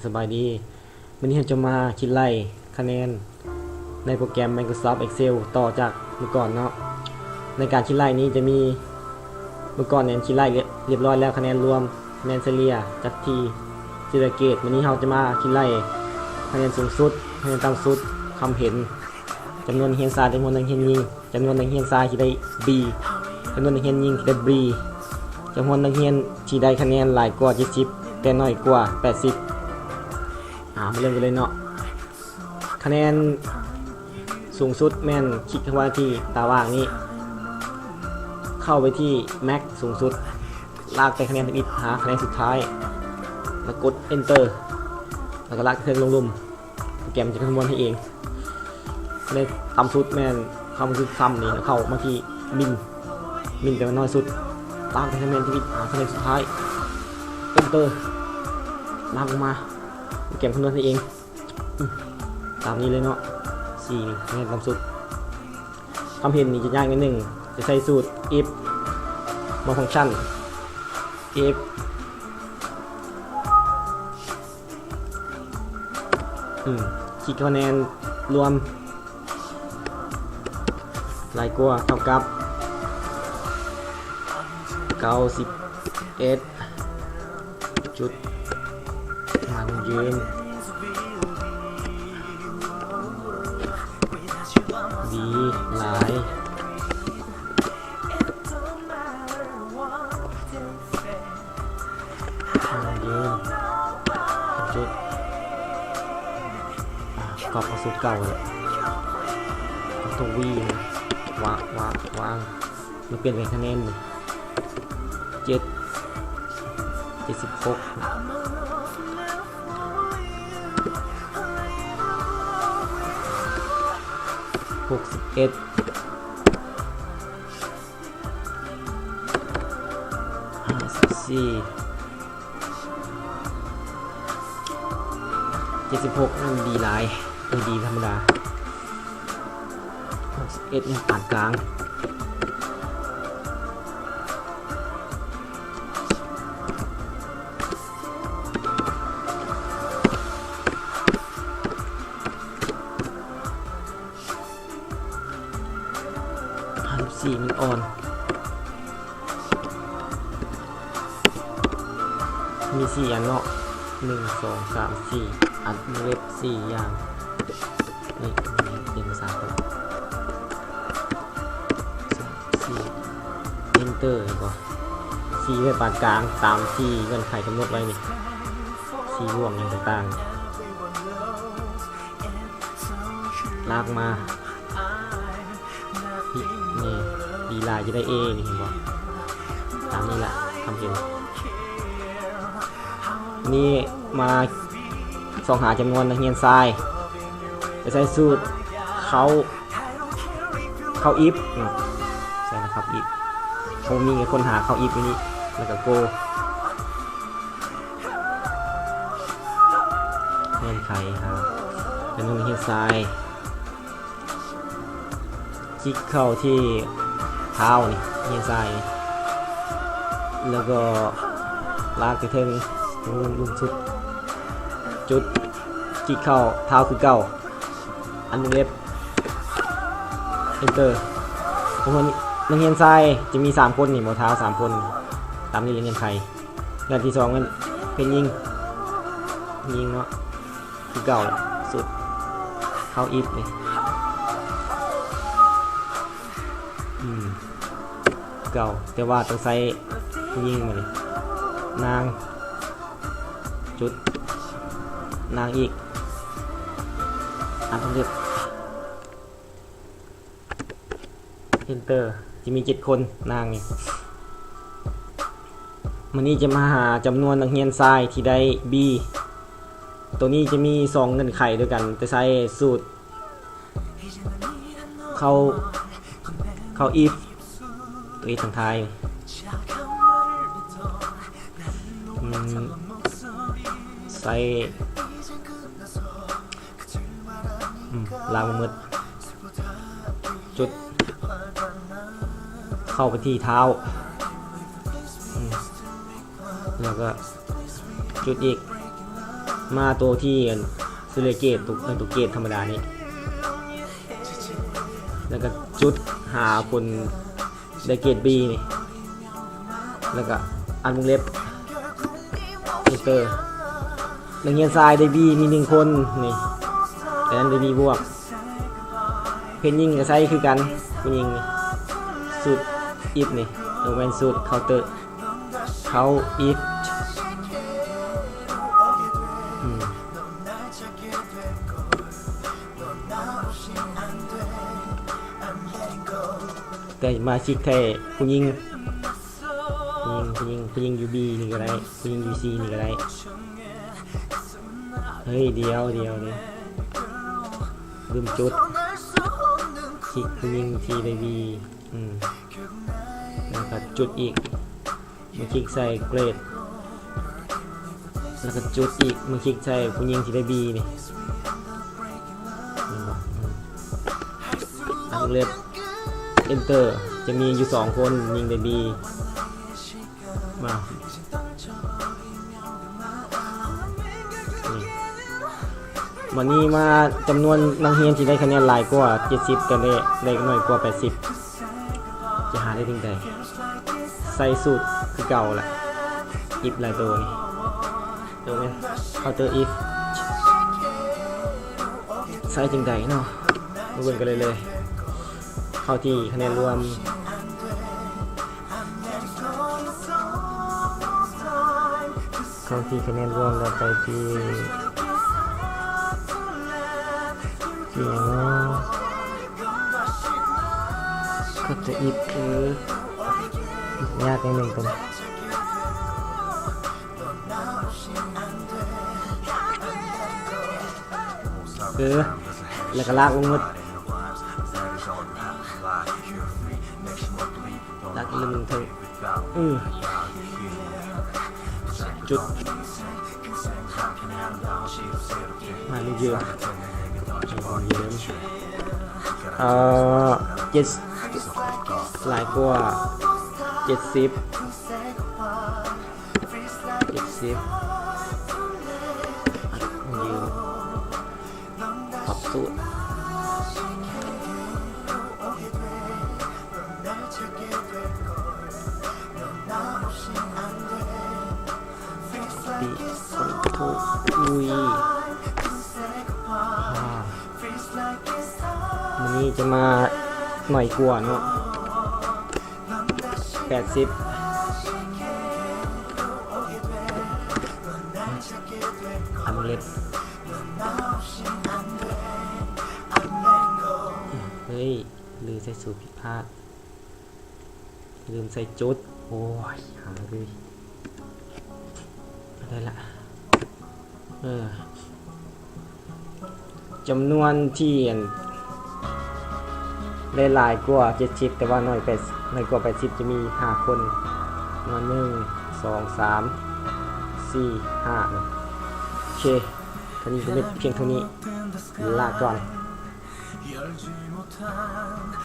ສະບາຍດີ. ມື້ນີ້ເຮົາຈະມາຄິດໄລ່ຄະແນນໃນໂປຣແກຣມ Microsoft Excel ຕໍ່ຈາກມື້ກ່ອນເນາະ. ໃນການຄິດໄລ່ນີ້ຈະມີ ມື້ກ່ອນແມ່ນຄິດໄລ່ລຽບ ລຽບຮ້ອຍແລ້ວ ຄະແນນລວມແມ່ນສະເລ່ຍຈັດທີ່ທີລະເກດ. ມື້ນີ້ເຮົາຈະມາຄິດໄລ່ຄະແນນສູງສຸດ, ຄະແນນຕ່ຳສຸດ, ຄຳເຫັນ, ຈຳນວນນັກຮຽນຊາຍ, ຈຳນວນນັກຮຽນຍິງ, ຈຳນວນນັກຮຽນຊາຍທີ່ໄດ້ B, ຈຳນວນນັກຮຽນຍິງທີ່ໄດ້ B, ຈຳນວນນັກຮຽນທີ່ໄດ້ຄະແນນຫຼາຍກວ່າເຈັດສິບ ແຕ່ໜ້ອຍກວ່າແປດສິບ. ອາ ມາເລີ່ມກັນເລີຍເນາະ. ຄະແນນສູງສຸດແມ່ນຄລິກເຂົ້າໄປທີ່ຕາວ່າງນີ້, ເຂົ້າໄປທີ່ Max ສູງສຸດ, ລາກແຕ່ຄະແນນທຳອິດຫາຄະແນນສຸດທ້າຍ ແລ້ວກົດ Enter ແລ້ວກໍລາກເທິງລົງລຸ່ມ. ໂປຣແກຣມຈະຄຳນວນໃຫ້ເອງ. ຄະແນນຕ່ຳສຸດແມ່ນຄຳວ່າຄື Sum ນີ້ ເຂົ້າມາທີ່ Min, Min ແປວ່ານ້ອຍສຸດ, ຕາມຄະແນນທີ່ຫາຄະແນນສຸດທ້າຍ Enter ລາກອອກມາ. ໂປຣແກຣມຄຳນວນໃຫ້ເອງ ອືມ ຕາມນີ້ເລີຍເນາະ. ສີ່ ຄະແນນຕ່ຳສຸດ. ຄຳເຫັນນີ້ຈະຍາກໜ້ອຍໜຶ່ງ, ຈະໃຊ້ສູດ if ມາຟັງຊັນ if ອືມ ຄິດຄະແນນລວມຫຼາຍກວ່າເທົ່າກັບເກົ້າສິບເອັດຈຸດໝັ້ນຍືນ ດີຫຼາຍ. ມັນຢືນຈຸດ ອາ ກອບເອົາສູດເກົ່າເລີຍ ເອົາຕົວ V ມາວາງ ວາງ ວາງ ມາປ່ຽນເປັນຄະແນນນີ້ ເຈັດ ເຈັດສິບຫົກ ຫົກສິບເອັດ ຫ້າສິບສີ່ ເຈັດສິບຫົກ ນັ້ນດີຫຼາຍ ເອີ ດີທຳມະດາ ຫົກສິບເອັດ ຍັງປານກາງ. ຫ້າສິບສີ່ ມັນອ່ອນ ມີສີ່ອັນເນາະ ໜຶ່ງ ສອງ ສາມ ສີ່ ອັນ ວົງເລັບສີ່ຢ່າງ ນີ້ ເປັນພາສາໄທ ສີ່ Enter ເຫັນບໍ່ ສີ່ ໄວ້ປານກາງ ຕາມທີ່ເງື່ອນໄຂກຳນົດໄວ້ນີ້ ສີ່ ລວງຫຍັງຕ່າງໆ ລາກມາ ນີ້ ດີຫຼາຍ ຈະໄດ້ A ນີ້ ເຫັນບໍ່ ຕາມນີ້ລະ ຄຳເຫັນ ນີ້ມາສ່ອງຫາຈຳນວນນັກຮຽນຊາຍ ຈະໃຊ້ສູດເຂົ້າ ເຂົ້າ if ເນາະ ໃສ່ເຂົ້າ if ເຮົາມີການຄົ້ນຫາເຂົ້າ if ຢູ່ນີ້ ແລ້ວກໍ go ເງື່ອນໄຂຫາຈຳນວນນັກຮຽນຊາຍ ຈິກເຂົ້າທີ່ເທົ້ານີ້ ເຮຊາຍນີ້ ແລ້ວກໍລາກໄປເທິງລຸ່ມສຸດ ຈຸດ ຈິກເຂົ້າເທົ້າຄືເກົ່າ ອັນວົງເລັບ Enter ຈຳນວນນັກຮຽນຊາຍຈະມີສາມຄົນນີ້ ບໍ່ ເທົ້າສາມຄົນ ຕາມນີ້ເງື່ອນໄຂ. ແລະ ອັນທີສອງແມ່ນເປັນຍິງ ຍິງເນາະ ຄືເກົ່າລະ ສຸດ ເຂົ້າ if ນີ້ ອືມ ເກົ່າ ແຕ່ວ່າຕ້ອງໃຊ້ຜູ້ຍິງມານີ້ ນາງ ຈຸດ ນາງອີກ ອັນເລັບ Enter ຈະມີເຈັດຄົນ ນາງນີ້. ມື້ນີ້ຈະມາຫາຈຳນວນນັກຮຽນຊາຍທີ່ໄດ້ B ໂຕນີ້ຈະມີສອງເງື່ອນໄຂດ້ວຍກັນ ຈະໃຊ້ສູດເຂົ້າ ເຂົ້າ if ໂຕ if ທາງທ້າຍ ອືມ ໃຊ້ ອືມ ລາກມາໝົດ ຈຸດ ເຂົ້າໄປທີ່ເທົ້າ ອືມ ແລ້ວກໍຈຸດອີກ ມາໂຕທີ່ອັນ Slay Gate ຕົວ ຕົວເກດທຳມະດານີ້ ແລ້ວກໍຈຸດຫາຄົນໄດ້ເກດ B ນີ້ ແລ້ວກໍອັດວົງເລັບ Enter ນັກຮຽນຊາຍໄດ້ B ມີໜຶ່ງຄົນນີ້ ແຕ່ນັ້ນໄດ້ B ບວກ. ເພດຍິງກໍໃຊ້ຄືກັນ ຜູ້ຍິງນີ້ Shoot If ນີ້ ໂຕແມ່ນ Shoot Counter Count If ອືມ ແຕ່ມາຄລິກໃສ່ຜູ້ຍິງ ຜູ້ຍິງ ຜູ້ຍິງ ຜູ້ຍິງຢູ່ B ນີ້ກໍໄດ້ ຜູ້ຍິງຢູ່ C ນີ້ກໍໄດ້. ເຮີ້ຍ ດຽວ ດຽວ ດຽວ ລືມຈຸດ ຄລິກຜູ້ຍິງທີ່ໄດ້ B ອືມ ແລ້ວກໍຈຸດອີກ ມາຄລິກໃສ່ Grade ແລ້ວກໍຈຸດອີກ ມາຄລິກໃສ່ຜູ້ຍິງທີ່ໄດ້ B ນີ້ ເຫັນບໍ່? ອືມ ອັດວົງເລັບ Enter ຈະມີຢູ່ສອງຄົນ ຍິງໄດ້ B ມາ ນີ້ ບັດນີ້ມາຈຳນວນນັກຮຽນທີ່ໄດ້ຄະແນນຫຼາຍກວ່າເຈັດສິບ ແຕ່ໄດ້ ໄດ້ໜ້ອຍກວ່າແປດສິບ ຈະຫາໄດ້ຈັ່ງໃດ? ໃສ່ສູດຄືເກົ່າລະ If ຫຼາຍໂຕນີ້ ໂຕແມ່ນ Counter If ໃສ່ຈັ່ງໃດເນາະ? ມາເບິ່ງກັນເລີຍ ເຂົ້າທີ່ຄະແນນລວມ ເຂົ້າທີ່ຄະແນນລວມ ແລ້ວໄປທີ່ ທີ່ຫຍັງເນາະ? Counter If ເອີ ຍາກໜ້ອຍໜຶ່ງຕົວນີ້ ເອີ ແລ້ວກໍລາກລົງໝົດ ລາກລົງເທິງ ອືມ ຈຸດ ມາເຍອະ ເອີ ເຈັດ ຫຼາຍກວ່າເຈັດສິບ ເຈັດສິບ ຍືນ ປັບສູດ ຕິຄົນໂທ ອຸຍ ອ່າ ມື້ນີ້ຈະມາໜ້ອຍກວ່າເນາະ. ແປດສິບ ອາມເລັດ ເຮີ້ຍ ລືມໃສ່ສູດ ຜິດພາດ ລືມໃສ່ຈຸດ ໂອ້ຍ ຫາເລີຍ ໄດ້ລະ. ເອີ ຈຳນວນທີ່ ອັນ ໄດ້ຫຼາຍກວ່າເຈັດສິບ ແຕ່ວ່າໜ້ອຍແປດ ໜ້ອຍກວ່າແປດສິບ ຈະມີຫ້າຄົນ ໜ່ວຍ ໜຶ່ງ ສອງ ສາມ ສີ່ ຫ້າ ໂອເຄ ຄລິບນີ້ກໍມີພຽງເທົ່ານີ້ ລາກ່ອນ.